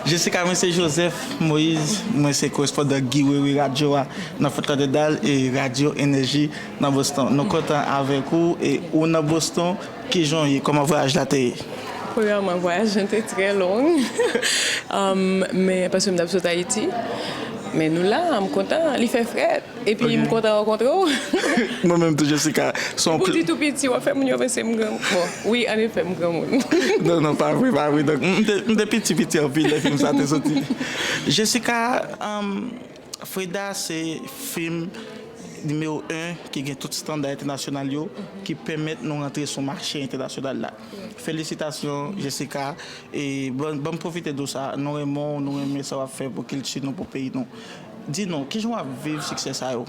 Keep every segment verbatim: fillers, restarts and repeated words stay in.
Jessica, mwen se Joseph Moïse, mwen se korespondan Guy Wewe radyo a nan Fort Lauderdale e Radyo Enèji nan Boston. Nou kontan avèk ou e ou nan Boston, kijan w ye? Kòman vwayaj la te ye? Premyèman, vwayaj lan te trè long, um, men paske m t ap sot Ayiti. Men nou la, m kontan, li fè frèt. Epi m kontan rankontre w. Mwen menm tou, Jessica. Se yon Pou di tou piti, w ap fè moun yo panse m gran. Bon, wi, an efè, m granmoun. Non, non, pa vre, pa vre. Donk, m te, m te piti, piti anpil lè fim sa te soti. Jessica, um, Freda se fim nimewo en ki gen tout estanda entènasyonal yo, ki pèmèt nou rantre sou mache entènasyonal la. Felisitasyon, Jessica. E ban, ban m pwofite di w sa, nou renmen w, nou renmen sa w ap fè pou kilti nou, pou peyi nou. Di nou, kijan w ap viv siksè sa yo?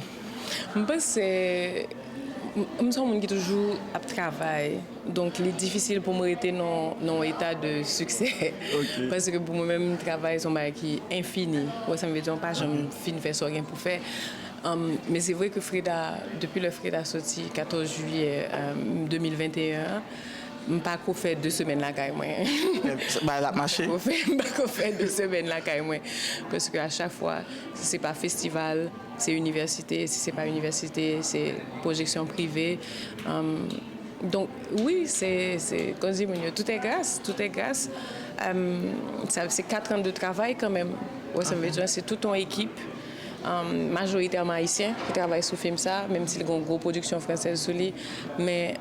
M panse, m, m se yon moun ki toujou ap travay. Donk, li difisil pou m rete nan, nan yon eta de siksè. Paske pou mwen menm, travay se yon bagay ki enfini. Ou wè sa m vle di, ou pa janm fin fè sa w gen pou fè. Um, men se vre ke Freda, depi lè Freda soti, katòz jiyè, um, de mil venteyen an, m pa ko fè de semèn lakay mwen. Bagay la ap mache? M pa ko fè de semèn lakay mwen. Paske a chak fwa, si se pa festival, se inivèsite, si se pa inivèsite, se pwojeksyon prive. Um, donk, wi, se, se, kòm di moun yo, tout est grâce, tout est grâce. Um, sa, se kat an de travay kanmenm. Ou wè sa m vle di, se tout yon ekip, um, majoritèman ayisyen ki travay sou fim sa, menm si l gen yon gwo pwodiksyon fransèz sou li, men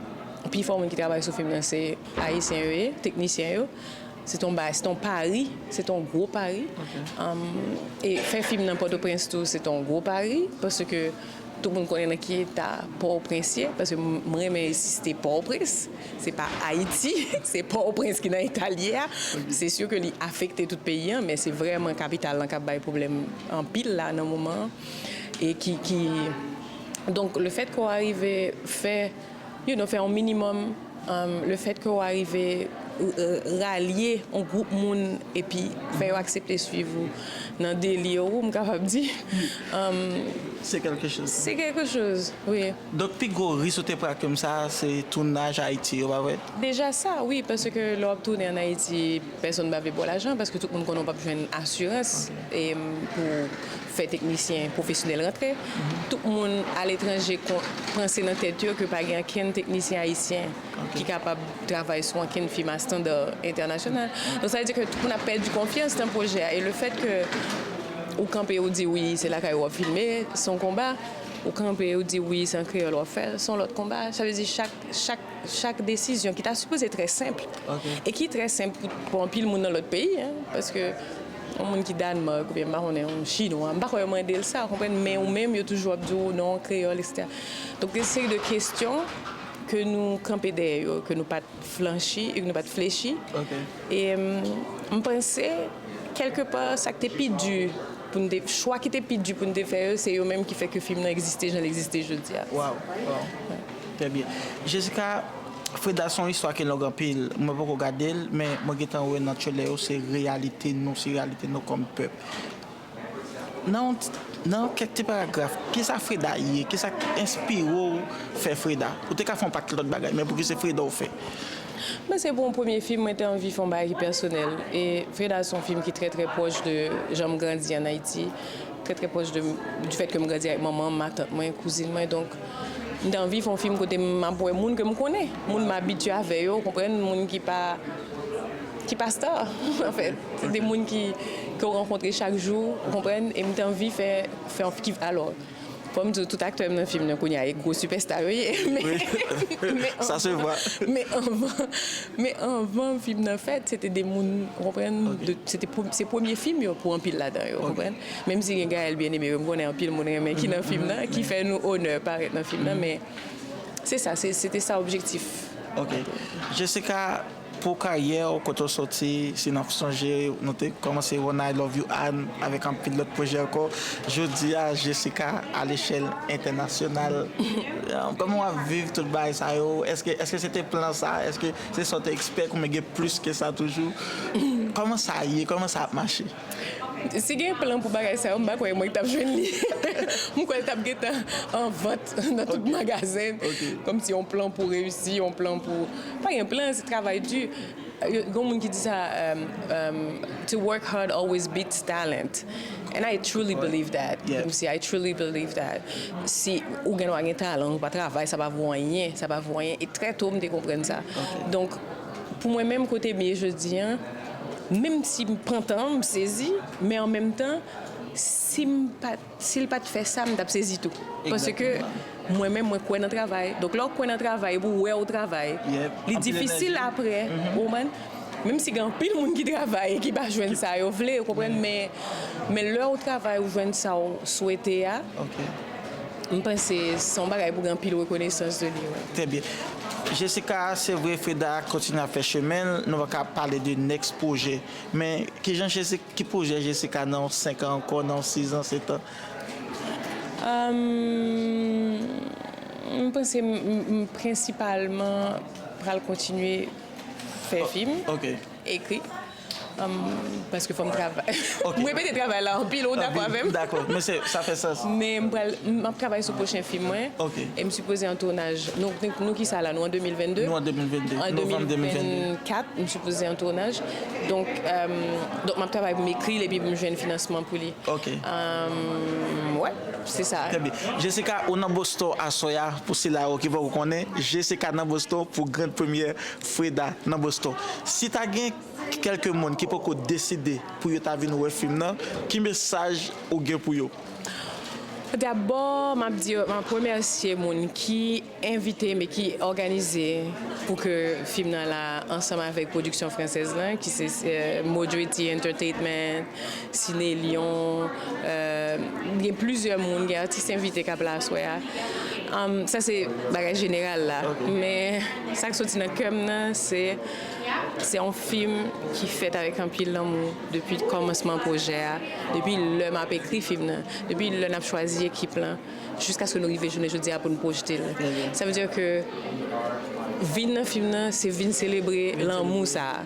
pifò moun ki travay sou fim nan se ayisyen yo ye, teknisyen yo. Se t on bagay, se t on pari, se t on gwo pari. Um, e fè fim nan Pòtoprens tou, se t on gwo pari, paske tout moun konnen nan ki eta Pòtoprens ye, paske m, m renmen ensiste Pòtoprens, se pa Ayiti, se Pòtoprens ki nan eta l ye a. Se si ke li afekte tout peyi an, men se vrèman kapital lan k ap bay pwoblèm anpil la nan moman an. E ki, ki, donk, lefètke w arive fè, you know, fè yon minimòm, um, lefètke w arive, euh, ralye yon gwoup moun epi fè yo aksepte swiv ou nan deli ou, m kapab di. Um, Se kèlke choz. Se kèlke choz, wi. Donk, pi gwo risk ou te pran ak fim sa, se tounaj Ayiti yo, pa vre? Deja sa, wi, paske lè w ap tounen ann Ayiti, pèsonn pa vle ba w lajan, paske tout moun konnen w p ap jwenn asirans, e, pou fè teknisyen pwofesyonèl rantre. Tout moun aletranje kon, panse nan tèt yo ke pa gen okenn teknisyen ayisyen ki kapab travay sou okenn fim a estanda entènasyonal. Donk, sa vle di ke tout moun ap pèdi konfyans nan pwojè a. E lefètke ou kanpe, ou di wi, se lakay ou w ap filme, se yon konba. Ou kanpe, ou di wi, se an kreyòl w ap fè l, se yon lòt konba. Sa vle di chak, chak, chak desizyon ki ta sipoze trè senp, e ki trè senp pou, pou anpil moun nan lòt peyi, en, paske yon moun ki Dànmak, oubyen, m pa konnen, yon Chinwa, m pa kwè yo mande l sa, w konprann, men ou menm, yo toujou ap di w non, kreyòl, etsetera. Donk, gen seri de kesyon ke nou kanpe dèyè yo, ke nou pa t flanchi, e ke nou pa t flechi. E, m, m panse, kèlkepa, sa k te pi di pou n te, chwa ki te pi di pou n te fè yo, se yo menm ki fè ke fim nan egziste jan l egziste jodi a. Waw, waw. Trè byen. Jessica, Freda se yon istwa ki long anpil. Mwen poko gade l, men mwen gentan wè nan trailer yo, se reyalite nou, se reyalite nou kòm pèp. Nan yon ti, nan yon kèk ti paragraf, kisa Freda ye? Kisa k enspire w fè Freda? Ou te ka fè yon pakèt lòt bagay, men pouki se Freda w fè? Mwen se pou yon premye fim, mwen te anvi fè yon bagay ki pèsonèl. E Freda se yon fim ki trè, trè pwòch de jan m grandi ann Ayiti. Trè, trè pwòch de, du fait que m grandi avèk manman m, matant mwen, kouzin mwen. Donk, m te anvi fè yon fim kote m ap wè moun ke m konnen. Moun m abitye avè yo, w konprann? Moun ki pa, ki pa star, anfèt. Se de moun ki, ke w rankontre chak jou, w konprann? E m te anvi fè, fè yon, ki, alò, fò m di w, tout aktè m nan fim nan kounye a, e gwo sipèsta yo ye. Men, men Sa se vre. Men anvan, men anvan fim nan fèt, se te de moun, w konprann? De, se te pre-, se premye fim yo pou anpil ladan yo, w konprann? Menm si gen Gaëlle Bien-Aimé, yo, m konnen anpil moun renmen ki nan fim nan, ki fè nou onè parèt nan fim nan, men se sa, se, se te sa objektif. Ok. Jessica, pou karyè w, kote w soti, si n ap sonje, nou te kòmanse One I Love You Ann avèk anpil lòt pwojè ankò. Jodi a, Jessica a lechèl entènasyonal. Kòman w ap viv tout bagay sa yo? Èske, èske se te plan sa? Èske se sa w te expect oubyen gen plis ke sa toujou? Kòman sa ye? Kòman sa ap mache? Si gen plan pou bagay sa yo, m pa kwè mwen t ap jwenn li. M kwè l t ap gentan an vant nan tout magazen. Kòmsi yon plan pou reyisi, yon plan pou, pa gen plan, se travay di. Yo, gen moun ki di sa, um, um, to work hard always beats talent. And I truly believe that. Yeah. Kòmsi, I truly believe that. Si ou gen dwa gen talan, ou pa travay, sa pa vo anyen, sa pa vo anyen. E trè to, m te konprann sa. Donk, pou mwen menm, kote m ye jodi a, menm si m pantan, m sezi, men an menm tan, si m pa t, si l pa t fè sa, m t ap sezi tou. Paske mwen menm, mwen kwè nan travay. Donk, lè w kwè nan travay, epi w wè w travay, li difisil apre, ou konprann? Menm si gen anpil moun ki travay e ki pa jwenn sa yo vle, ou konprann? Men, men lè w travay, ou jwenn sa w swete a, m panse se yon bagay pou gen anpil rekonesans de li, wi. Trè byen. Jessica, se vre, Freda kontinye ap fè chemen l, nou pa ka pale de next pwojè. Men, kijan Jessica, ki pwojè Jessica nan yon senk an ankò, nan yon sizan, setan? Um, m panse m, m, m prensipalman pral kontinye fè fim, Ok. Ekri. Um, paske fò m travay. Ok. M repete travay la anpil, ou dakò avè m? Dakò, men se, sa fè sans. Men m pral, m ap travay sou pwochen fim mwen. Ok. E m sipoze an tounaj. Nou, nou, nou ki sa la? Nou an de mil vennde? Nou an de mil vennde, novanm de mil vennde. An de mil vennkat, m sipoze an tounaj. Donk, um, donk m ap travay pou m ekri l epi pou m jwenn finansman pou li. Ok. Um, wè, se sa. Trè byen. Jessica, ou nan Boston aswè a, pou sila yo ki poko konnen, Jessica nan Boston pou grand premyè Freda nan Boston. Si ta gen kèlke moun ki poko deside pou yo ta vin wè fim nan, ki mesaj ou gen pou yo? Dabò, m ap di, m ap remèsye moun ki envite m e ki òganize pou ke fim nan la, ansanm avèk pwodiksyon fransèz lan, ki se, se Modriti Entertainment, Ciné Lyon, euh, gen plizyè moun, gen atis envite k ap la aswè a. Um, sa se bagay jeneral la. Men sa k soti nan kè m nan, se, se yon fim ki fèt avèk anpil lanmou depi kòmansman pwojè a, depi lè m ap ekri fim nan, depi lè n ap chwazi ekip lan, jiskaske nou rive jounen jodi a pou n pwojte l. Sa vle di ke vin nan fim nan, se vin selebre lanmou sa a.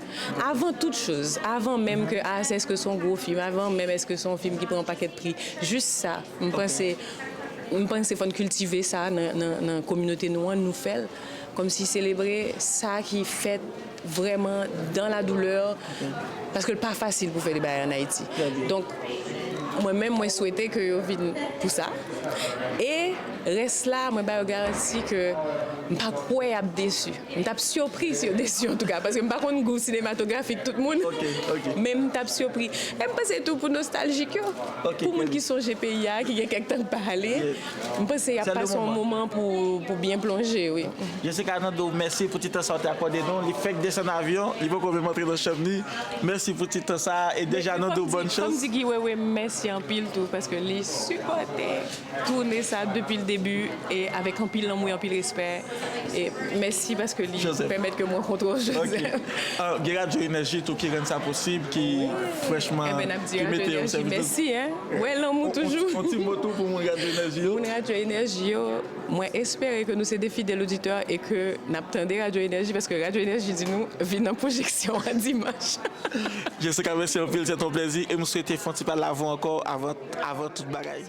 Avan tout choz, avan menm ke, ah, se èske se yon gwo fim, avan menm èske se yon fim ki pran yon pakèt pri, jis sa, m panse, m panse fò n kiltive sa nan, nan, nan kominote nou an, nou fè l. Kòmsi selebre sa ki fèt vrèman dans la douleur, paske l pa fasil pou fè de bagay an Ayiti. Donk, mwen menm, mwen swete ke yo vin pou sa. E rès la, mwen ba yo garanti ke m pa kwè y ap desi. M t ap sipri si yo desi, antouka, paske m pa konn gou sinematografik tout moun. Men m t ap sipri. E m panse tou pou nostaljik yo. Pou moun ki sonje peyi a, ki gen kèk tan k pa ale. M panse y ap pase yon moman pou, pou byen plonje, wi. Jessica, nan di w mèsi pou ti tan sa w te akòde nou. Li fèk desann avyon, li poko menm antre nan chanm li. Mèsi pou ti tan sa a, e deja nou di w bòn chans. Fò m di Guy Wewe mèsi anpil tou, paske li sipòte toune sa depi le début e avèk anpil lanmou e anpil respè. E mèsi paske li pèmèt ke m rankontre w, Joseph. Ah, gen Radyo Enèji tou ki rann sa posib, ki franchman, Eben, n ap di ki Radyo mete yo Enèji sèvis. Mèsi, hein. Wè lanmou toujou. On ti mo tou pou moun Radyo Enèji yo. Moun Radyo Enèji yo, mwen espere ke nou se de fidèl oditè e ke n ap tande Radyo Enèji, paske Radyo Enèji di nou vin nan pwojeksyon an dimanch. Jessica, mèsi anpil, se yon plèzi, e m swete fè yon ti pale avè w ankò avan, avan tout bagay.